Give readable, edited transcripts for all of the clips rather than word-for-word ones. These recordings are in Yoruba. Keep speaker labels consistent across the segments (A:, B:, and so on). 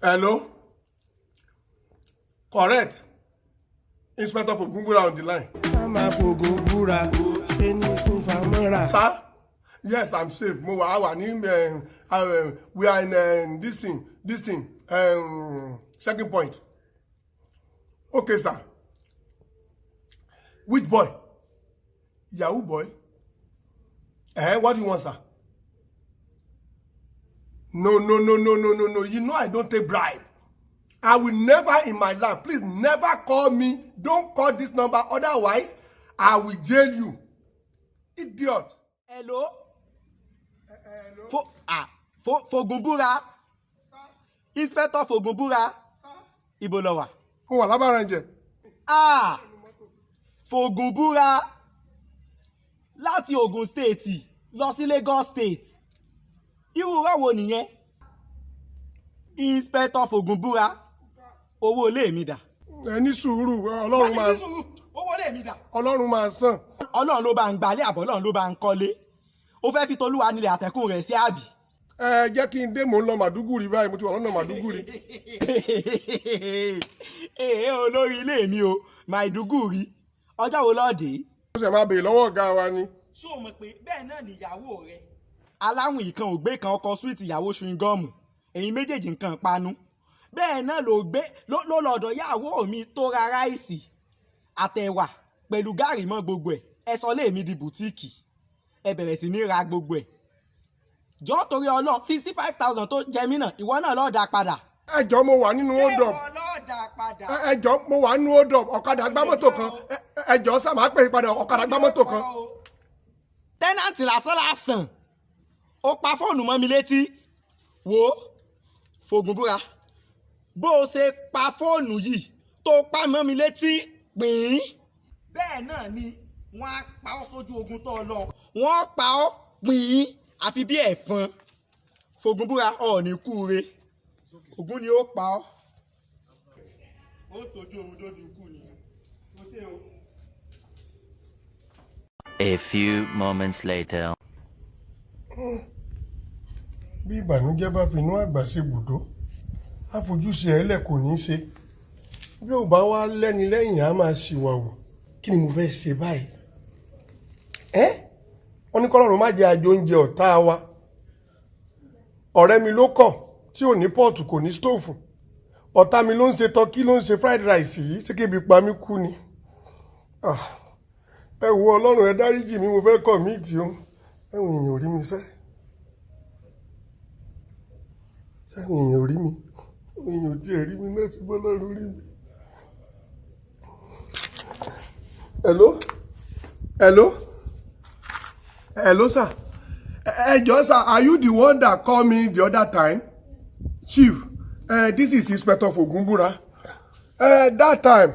A: Hello? Correct. Inspector Fogunbura on the line.
B: Ká máa fògùn búra ṣe ní kó fa mọ́ra.
A: Sir? Yes, I'm safe. Mo wà wà ní we are in this thing, checking point. Okay, sir. Which boy? Yahoo boy? Eh, what do you want, sir? No, no, no, no, no, no, no. You know I don't take bribe. I will never in my life, please never call me. Don't call this number. Otherwise, I will jail you. Idiot.
C: Hello. Fo ah fo Fogunbúra, Inspector Fogunbúra, ibo lo wà?
A: Mo wà lábàrànjẹ.
C: Ah, Fogunbúra, láti Ogun State lọ sí Lagos State, irú irọ́ wo nìyẹn? Inspector Fogunbúra, owó ilé mi dà?
A: Ẹ ní sùúrù, Ọlọ́run máa
C: Owó ilé mi dà?
A: Ọlọ́run máa sàn.
C: Ọlọ́run ló bá ń gbalé àbọ̀ Ọlọ́run ló bá ń kọ́lé? Ó fẹ́ fi tolúwa nílẹ̀ àtẹ̀kùn rẹ̀ sí, àbí?
A: Ẹ jẹ́ kí n dé, mò ń lọ Màdúgùrì báyìí, mo ti wà lọ́nà Màdúgùrì.
C: Ee, olórí ilé mi o, Maiduguri, ọjọ́ wo lọ́ọ́ dé?
A: Ó sì máa béèrè lọ́wọ́ ọ̀gá wa ni.
C: Ṣó o mọ̀ pé bẹ́ẹ̀ náà nìyàwó rẹ̀? Aláwìn ìkan ò gbé kan ọkọ̀ sweet, ìyàwó chewing gum, ẹ̀yin méjèèjì nǹkan panu. Bẹ́ẹ̀ náà ló gbé ló lọ́dọ̀ yàwó mi tó ra rice àtẹ̀wà pẹ̀lú gàrí mọ́ gbogbo ẹ̀. Ẹ sọ lé mi di boutique, ẹ bẹ̀rẹ̀ sí ní ra gbogbo ẹ̀. Jọ́, torí Ọlọ́run, 65,000 tó jẹ mí náà, ìwọ náà lọ́ọ́ dá padà.
A: Ẹ jọ̀ọ́, mo wà nínú hold up.
C: Ṣé ìwọ lọ́ọ́ dá padà?
A: Ẹ jọ̀ọ́, mo wà nínú hold up, ọ̀kadà gbá mọ́tò kan. Ẹ jọ̀ọ́ sá, máa pè é padà, ọ̀kadà gbá mọ́tò kan.
C: Tenant lásán lásán, ó pa fóònù mọ́ mi létí. Wo, Fògùnbúra, bó o ṣe pa fóònù yìí tó pa mọ́ mi létí pín. Bẹ́ẹ̀ náà ni wọ́n á pa ọ́ sójú ogun tó lọ. Wọ́n pa ọ́ pín àfi bí ẹ̀fọn. Fògùnbúra, ọ̀ọ́nì kúure, Ògún ni ó pa ọ́. Ó tójú oorun dójú ikú ni kò ṣe o.
D: A few moments later.
A: Bí ìbànújẹ́ bá fi inú àgbà ṣe bùdó, àfojúse ẹ̀ lẹ̀ kò ní í ṣe. Bí ò bá wá lẹ́ni lẹ́yìn, á máa ṣìwàwù. Kí ni mo fẹ́ ṣe báyìí? Ẹ́, wọ́n ní kọ́lọ́run má jẹ́ àjò oúnjẹ ọ̀tá wa. Ọ̀rẹ́ mi ló kọ̀ tí ò ní pot, kò ní stove. Ọ̀tá mi ló ń ṣe turkey, ló ń ṣe fried rice yìí. Ṣé kébi pa mí kú ni? Ah, ẹ wo, Ọlọ́run, ẹ dáríjì mi, mo fẹ́ commit o. Ẹ̀wọ̀n èèyàn ò rí mi sẹ́, ẹ̀wọ̀n èèyàn ò rí mi, èèyàn ò tiẹ̀ rí mi náà, sí bọ́lọ́run rí mi. Hello, hello, hello, sir. Ẹ jọ̀ọ́ sir, are you the one that call me the other time? Chief, this is Inspector Fogunbura. That time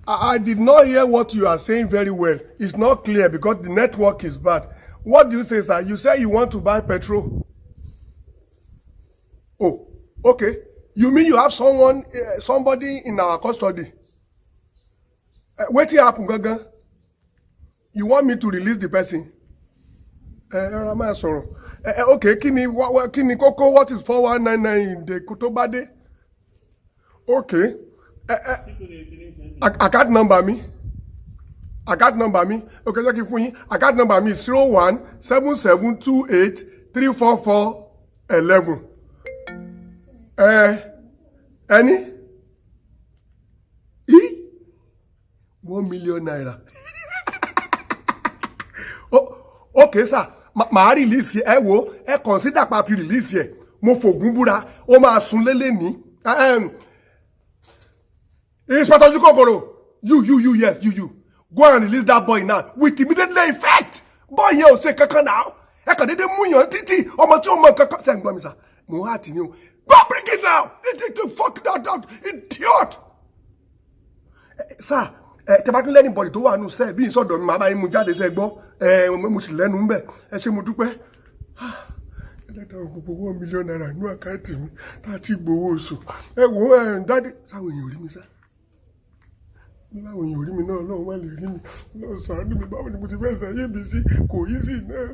A: I did not hear what you are saying very well. It's not clear because the network is bad. What do you say, sir? You say you want to buy petrol. Oh, okay. You mean you have someone, somebody in our custody? Wetin happen gangan? You want me to release the person? Ẹ ẹ máa sọ̀rọ̀. Ẹ ẹ, okay, kí ni kí ni kókó? What is 4199 de tó bá dé? Okay. Ẹ ẹ, account number mi. Account number mi. Okay, jẹ́ kí n fún yín. Account number mi 01772834411. Ẹ ẹni i ₦1 million. Okay sir, màá release ẹ. Wo, ẹ consider pa ti release ẹ. Mo fògùn búra, ó máa sun lélẹ̀ ní. Inspector Ojúkòkòrò, you you you, yes, you you, go and release that boy now with immediate effect. Boy yẹn ò ṣe kankan náà, ẹ kàn déédéé mú yàn títì, ọmọ tí ó mọ kankan ṣe ń gbọ́ mi sà, mò ń hà tì ní o. Go bring it now. Fuck that idiot. Sir, ẹ tẹ bá tún lẹ́ni bọ̀dì tó wà nù sẹ́ẹ̀ bí ìsọ̀dọ̀ mi, màá bá yín mú jáde sẹ́ gbọ́. Ẹ mo sì lẹ́nu ńbẹ̀. Ẹ ṣé, mo dúpẹ́. Ẹlẹ́dàá, gbogbo ₦1 million nínú account mi tá a ti gbowó oṣù. Ẹ wo, ẹ dáadé, sáwọn èèyàn ò rí mi sá? Láwọn èèyàn ò rí mi náà, Ọlọ́run má lè rí mi lọ, ṣàánú mi. Báwo ni mo ti fẹ́ ṣàyè mi sí? Kò í sì náà.